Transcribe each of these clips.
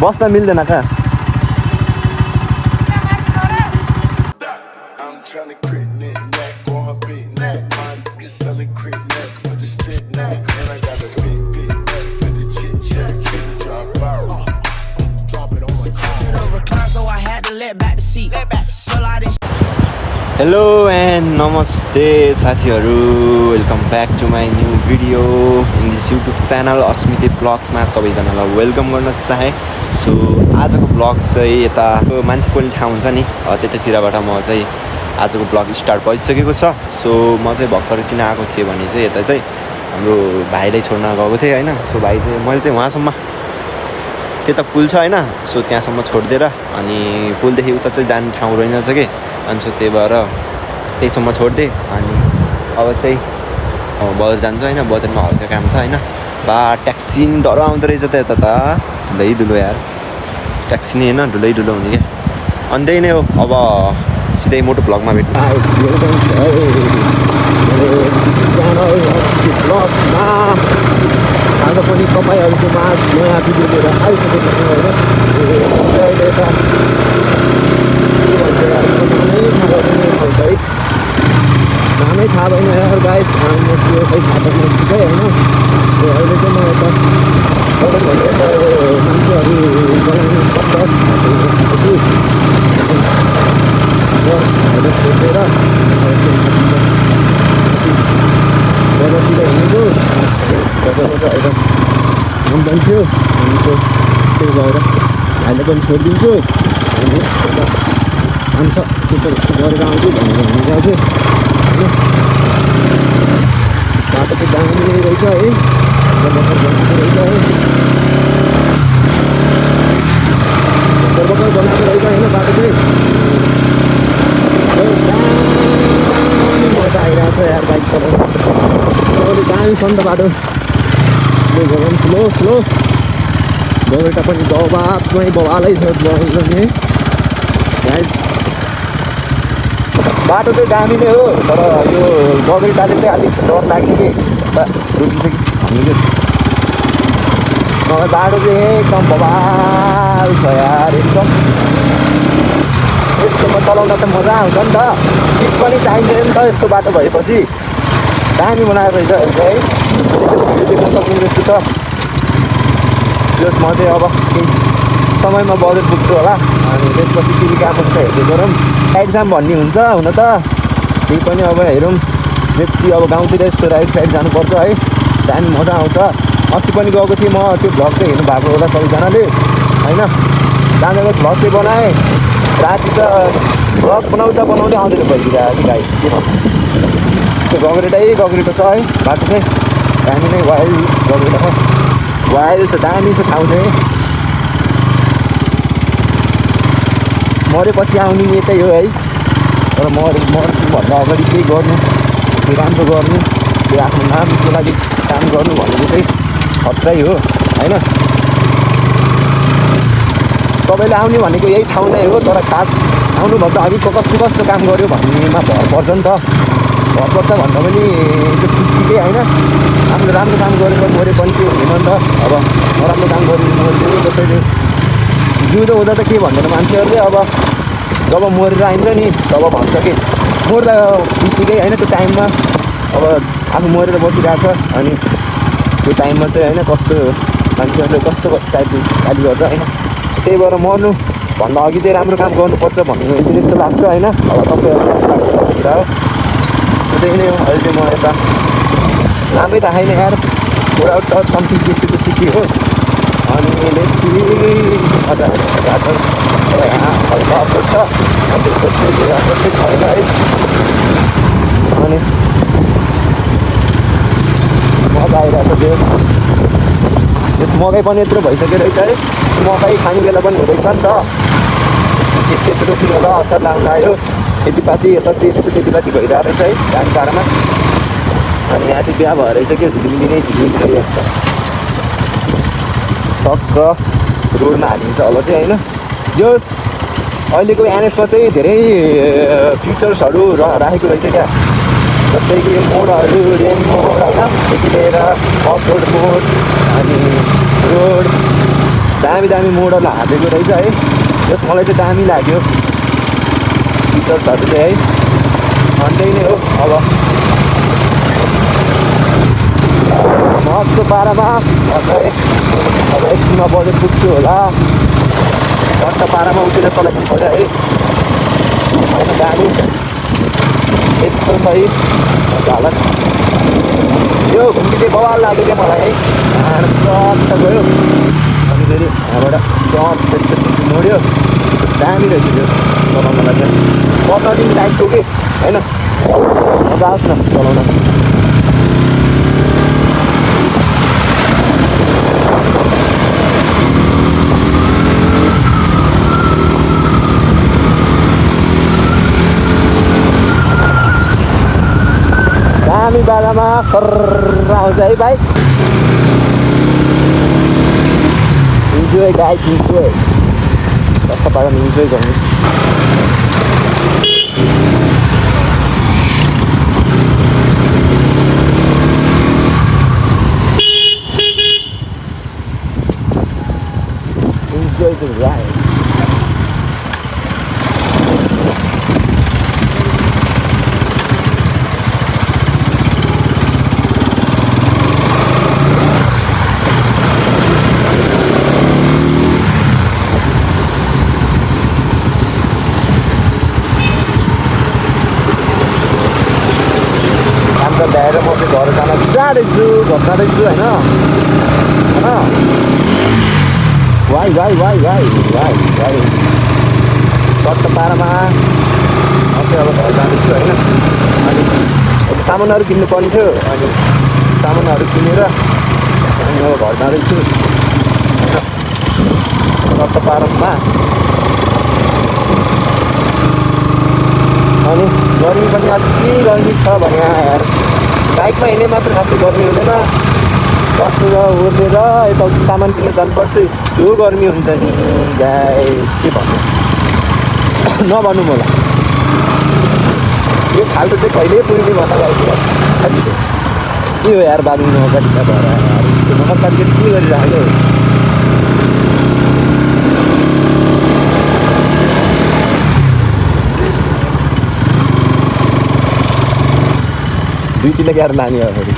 बस्न मिल्दैन कहाँ हेलो एन्ड नमस्ते साथीहरू welcome back to my new video in this YouTube channel Asmite ब्लग्समा सबैजनालाई वेलकम गर्न चाहेँ। सो आजको ब्लग चाहिँ यता मान्छे कुनै ठाउँ हुन्छ नि त्यतातिरबाट म चाहिँ आजको ब्लग स्टार्ट भइसकेको छ। सो म चाहिँ भर्खर किन आएको थिएँ भने चाहिँ यता चाहिँ हाम्रो भाइलाई छोड्न गएको थिएँ होइन। सो भाइ चाहिँ मैले चाहिँ उहाँसम्म त्यता पुल छ होइन, सो त्यहाँसम्म छोडिदिएर अनि पुलदेखि उता चाहिँ जाने ठाउँ रहेनछ कि, अनि सो त्यही भएर त्यहीसम्म छोडिदिएँ। अनि अब चाहिँ बजार जान्छ होइन, बजारमा हल्का काम छ होइन। बा ट्याक्सी नि डर आउँदो रहेछ त यता त धुलै धुलो यार, ट्याक्सी नि होइन धुलै धुलो हुने क्या। अनि त्यही नै हो, अब सिधै मोटो भ्लगमा भेट्नु। आज पनि तपाईँहरूको माझ नयाँ भिडियो लिएर आइसकेको छु होइन। अहिले त नामै थाहा भएन यार गाइस, म त्यो खै थाहा पर्ने ठिकै होइन। अहिले चाहिँ म यता मान्छेहरू सोधेर बजारतिर हिँडेको बजारबाट एउटा आम्दानी थियो, अनि त्यही भएर भाइलाई पनि छोडिदिन्छु अनि अन्त त्यो गरेर आउँछु भनेर हिँडेको थियो होइन। बाटो चाहिँ दामी रहेछ है, बजार बनाएको रहेछ है, बजार बनाएको रहेछ होइन। बाटो चाहिँ मजा आइरहेको छ यार बाइक चलाउनु, दामी छ नि त बाटो। गरम स्लो स्लो बगैँचा पनि बबामै बबालै छ बगाउने। बाटो चाहिँ दामी नै हो, तर यो बगैँचाले चाहिँ अलिक डर लाग्ने कि रोकिन्छ कि हामीले। नभए बाटो चाहिँ एकदम बबाल छ यार एकदम। यस्तोमा चलाउँदा त मजा आउँछ नि त, सिट पनि चाहिँदैन नि त यस्तो बाटो भएपछि। दामी बनाएको रहेछ है, देख्न सक्ने जस्तो छ। जसमा चाहिँ अब केही समयमा बजेट पुग्छु होला, अनि त्यसपछि के काम हुन्छ हेर्दै गरौँ। राइड जाम भन्ने हुन्छ हुन त, त्यही पनि अब हेरौँ। बेसी अब गाउँतिर यस्तो राइड साइड जानुपर्छ है, दामी मजा आउँछ। अस्ति पनि गएको थिएँ म, त्यो भ्लग चाहिँ हेर्नु भएको होला सबैजनाले होइन। जाँदा भ्लग चाहिँ बनाएँ, राति त भ्लग बनाउँदा बनाउँदै आउँदै भइदिरहेको थियो गाइस। त्यो गग्रेटो छ है बाटो चाहिँ, दामी नै वाइल्ड गग्रेटो छ, वाइल्ड छ, दामी छ ठाउँ चाहिँ। मरेपछि आउनु नि यतै हो है, तर मर्नुभन्दा अगाडि केही गर्नु, केही राम्रो गर्नु, त्यो आफ्नो नामको लागि काम गर्नु भनेको चाहिँ खतरै हो होइन। सबैले आउने भनेको यही ठाउँ नै हो, तर खास आउनुभन्दा अघि कस्तो काम गर्यो भन्नेमा भर पर्छ नि त। भर पर्छ भन्दा पनि त्यो खुसीकै होइन, आफ्नो राम्रो काम गरेर मरे पनि त्यो हुँदैन नि त। अब नराम्रो काम गरेर मऱ्यो कसैले जिउँदो हुँदा त के भन्दैन मान्छेहरूले, अब जब मरेर आइन्छ नि तब भन्छ कि मर्दा बित्तिकै होइन त्यो टाइममा अब आफू मरेर बसिरहेको छ, अनि त्यो टाइममा चाहिँ होइन कस्तो मान्छेहरूले कस्तो टाइपको गाली गर्छ होइन। त्यही भएर मर्नुभन्दा अघि चाहिँ राम्रो काम गर्नुपर्छ भन्ने चाहिँ यस्तो लाग्छ होइन। अब तपाईँहरूलाई कस्तो लाग्छ भनेर हो, त्यही नै हो। अहिले चाहिँ म यता नामै थाहा छैन यार, पुरा समथिङ त्यस्तो के हो। अनि बाटो यहाँ हल्का अप्ठ्यारो छ, त्यसपछि छैन है। अनि मजा आइरहेको थियो। यस मकै पनि यत्रो भइसक्यो रहेछ है, मकै खाने बेला पनि हुँदैछ नि त। यत्रो रोप्नु होला, असार लाग्न आयो, खेतीपाती यता चाहिँ यस्तो खेतीपाती भइरहेको रहेछ है धान पारमा। अनि यहाँ चाहिँ बिहा भएर रहेछ क्या, झिलिमिली जस्तो टक्क रोडमा हालिन्छ होला चाहिँ होइन। जस अहिलेको एनएसमा चाहिँ धेरै फिचर्सहरू राखेको रहेछ क्या, जस्तै कि मोडहरू, रेन मोड होइन, देखि लिएर अफ रोड मोड, अनि रोड दामी दामी मोडल हालेको रहेछ है। जस मलाई चाहिँ दामी लाग्यो फिचर्सहरू चाहिँ है। अनि त्यही नै हो। अब मस्तो पारामा अब एकछिनमा बजेट पुग्छु होला। चट्ट पारामा उठेर चलाइदिनु पर्यो है। होइन गाडी यस्तो सही हालत। यो घुम्ती चाहिँ बवाल लाग्यो क्या मलाई है। चट्ट गयो अनि फेरि यहाँबाट चट त्यस्तो मोड्यो। दामी रहेछ त्यो चलाउनलाई चाहिँ। 15 दिन टाइम पुग्यो होइन। मजा आओस् न चलाउन। दामी बालामा सर्र आउँछ है बाइक। Enjoy guys enjoy. कस्तो पाराले इन्जोय गर्नुहोस्। Enjoy the ride. ल्याएर म चाहिँ घर जाँदैछु होइन। वाइ चट्ट पारामा म चाहिँ अब घर जाँदैछु होइन। अनि सामानहरू किन्नु पर्ने थियो। अनि सामानहरू किनेर अनि अब घर जाँदैछु होइन। चट्ट पारामा अनि गर्मी पनि अति गर्मी छ भने यार। बाइकमा हिँड्ने मात्र खासै गर्मी हुँदैन। बसेर ओर्लेर यताउति सामान किन्न जानुपर्छ। यस्तो गर्मी हुन्छ नि गाइस के भन्नु। नभन्नु मलाई यो खाल्टो चाहिँ कहिले पुग्ने भन्दा गएको के हो यार। बाबु नगरपालिका भएर नगरपालिका के गरिरहेको। दुईटीले क्याएर लाने हो फेरि।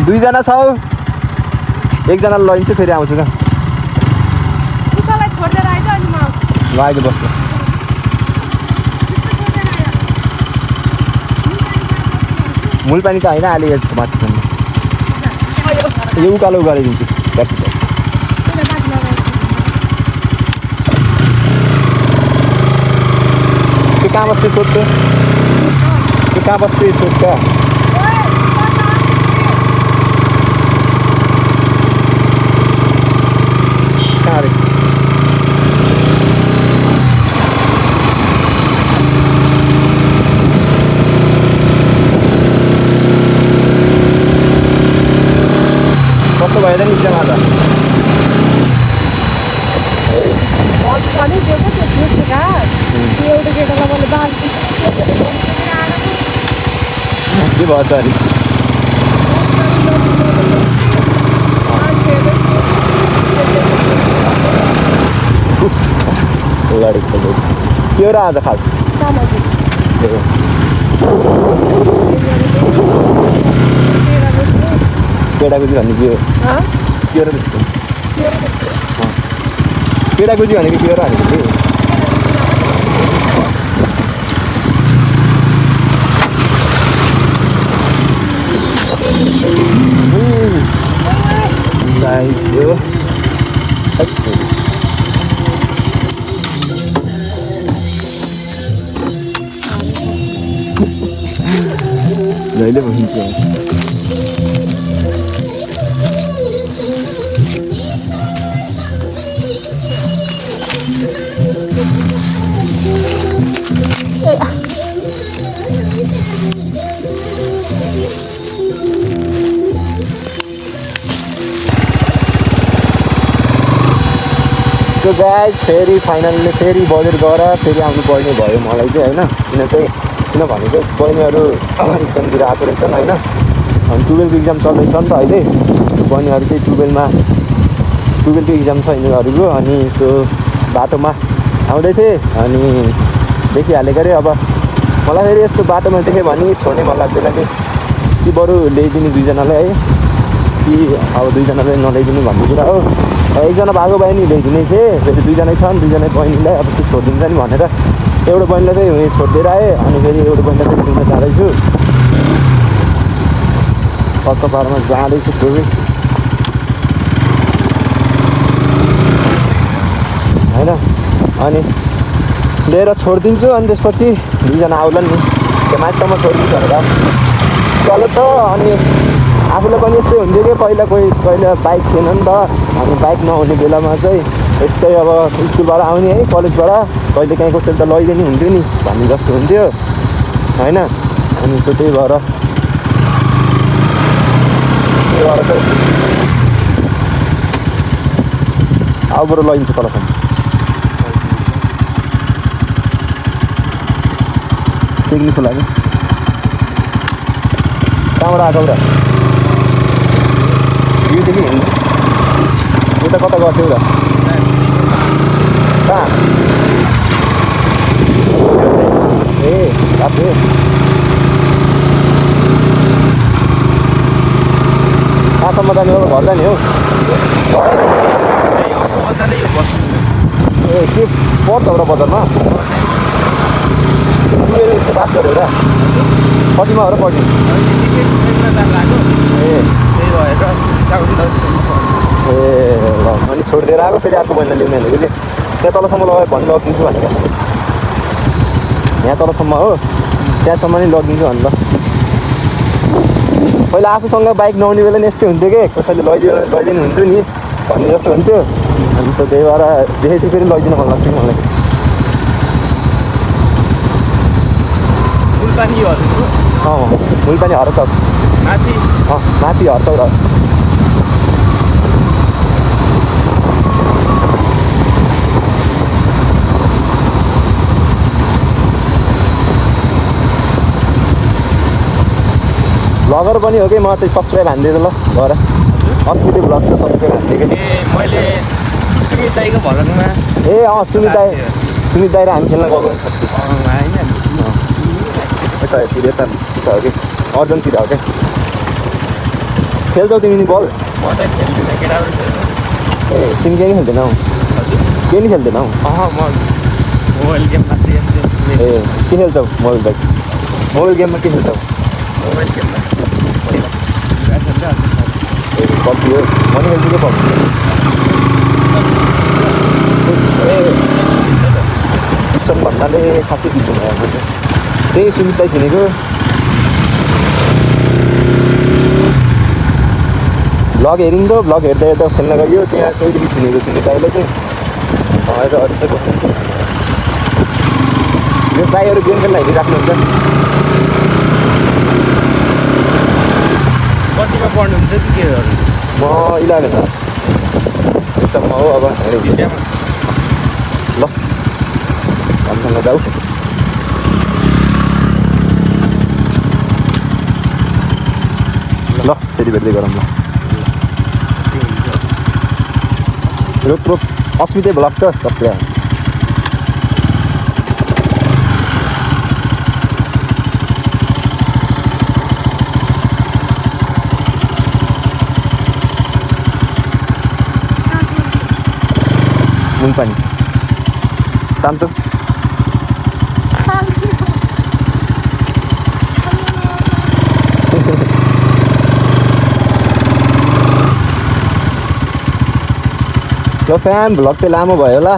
दुईजना छ। एकजनालाई लैन्छु फेरि आउँछु क्या। ल अहिले बस्नु। मूलपानी त होइन अहिले माथिसम्म यो उकालो गरिदिन्छु। त्यो कहाँ बस्छ सोध्थ्यो। त्यो कहाँ बस्छ सोध्छ क्या। कहाँ अरे कस्तो भयो त निचेमा त। के भयो त अरे लडेको के हो र आज खास केटाकुजी भन्ने के हो। के हो र त्यस्तो केटाकुजी भनेको के हो र भनेको के साइज हो। जहिले भनिन्छ सो गाइज फेरि फाइनल्ली फेरि बजेट गएर फेरि आउनुपर्ने भयो मलाई चाहिँ होइन। किनभने चाहिँ बहिनीहरू इक्जामतिर आएको रहेछन् होइन। अनि 12को इक्जाम चल्दैछ नि त अहिले। बहिनीहरू चाहिँ 12मा टुवेल्भको इक्जाम छ यिनीहरूको अनि सो बाटोमा आउँदै थिएँ अनि देखिहालेको अरे अब मलाई फेरि यस्तो बाटोमा देखेँ भने छोड्ने मन लाग्दैन कि बरु ल्याइदिने दुईजनालाई है कि अब दुईजनालाई नल्याइदिने भन्ने कुरा हो। एकजना भएको भए नि ल्याइदिने थिएँ फेरि दुईजना छन् दुईजना बहिनीलाई अब त्यो छोडिदिन्छ नि भनेर एउटा बहिनीलाई चाहिँ उयो छोडिदिएर आएँ अनि फेरि एउटा बहिनीलाई चाहिँ लिन जाँदैछु अर्को पारमा जाँदैछु फेरि होइन अनि लिएर छोडिदिन्छु अनि त्यसपछि दुईजना आउलान् नि त्यो माथिसम्म छोडिदिन्छु भनेर चलो छ। अनि आफूलाई पनि यस्तै हुन्थ्यो कि पहिला बाइक थिएन नि त अनि बाइक नहुने बेलामा चाहिँ यस्तै अब स्कुलबाट आउने है कलेजबाट कहिले काहीँ कसैले त लैदिने हुन्थ्यो नि भन्ने जस्तो हुन्थ्यो होइन। अनि सो त्यही भएर चाहिँ अब बरु लैदिन्छु तलसम्म पिकनिकको लागि। कहाँबाट आएको र योदेखि हिँड्नु उता कता गर्थ्यौ र कहाँ ए राफ्रे कहाँसम्म जाने हो घर जाने हो ए के पर्छ र बजारमा पास गऱ्यो र कतिमा हो र पढ्ने ए ल अनि छोडिदिएर आएको फेरि अर्को बहिनी ल्याउने भनेको कि त्यहाँ तलसम्म लगायो भने लगिदिन्छु भनेको यहाँ तलसम्म हो त्यहाँसम्म नि लगिदिन्छु भने ल। पहिला आफूसँग बाइक नहुने बेला नि यस्तै हुन्थ्यो कि कसैले लैदिनु हुन्थ्यो नि भन्ने जस्तो हुन्थ्यो अनि सो त्यही भएर देखेपछि फेरि लैदिनु मन लाग्थ्यो कि मलाई। मुलपानी हरचौक माथि हरचौक ब्लगर पनि हो कि म चाहिँ सब्सक्राइब हानिदिएको ल भएर अस्मिते ब्लग चाहिँ सब्सक्राइब हानिदिएको मैले सुमित दाईको भजनमा ए सुमित दाई र हामी खेल्न गएको यता हो कि अर्जनतिर हो क्या खेल्छौ तिमी नि बल ए तिमी केही खेल्दैनौ केही नि खेल्दैनौ मोबाइल गेममा ए के खेल्छौ मोबाइल गेममा के खेल्छौ ए पब्जी हो म नि खेल्छु कि पब्जी भन्नाले खासै दिँदैन त्यही सुमित दाई चिनेको भ्लग हेऱ्यौँ त भ्लग हेर्दा खेल्न गयो त्यहाँ कहिलेदेखि चिनेको सुमित दाईले चाहिँ अरू चाहिँ बस्नु यस दाईहरू गेम खेल्न हेरिराख्नुहुन्छ कतिमा पढ्नुहुन्छ कि के गर्नु म 11 यसम्म हो अब हेरौँ ल हामीसँग जाऊ ल फेरि भेट्दै गरौँ ल रोक अस्मिते भ्लग छ कसले मुलपानी तान्तु ल फ्यान भ्लग चाहिँ लामो भयो होला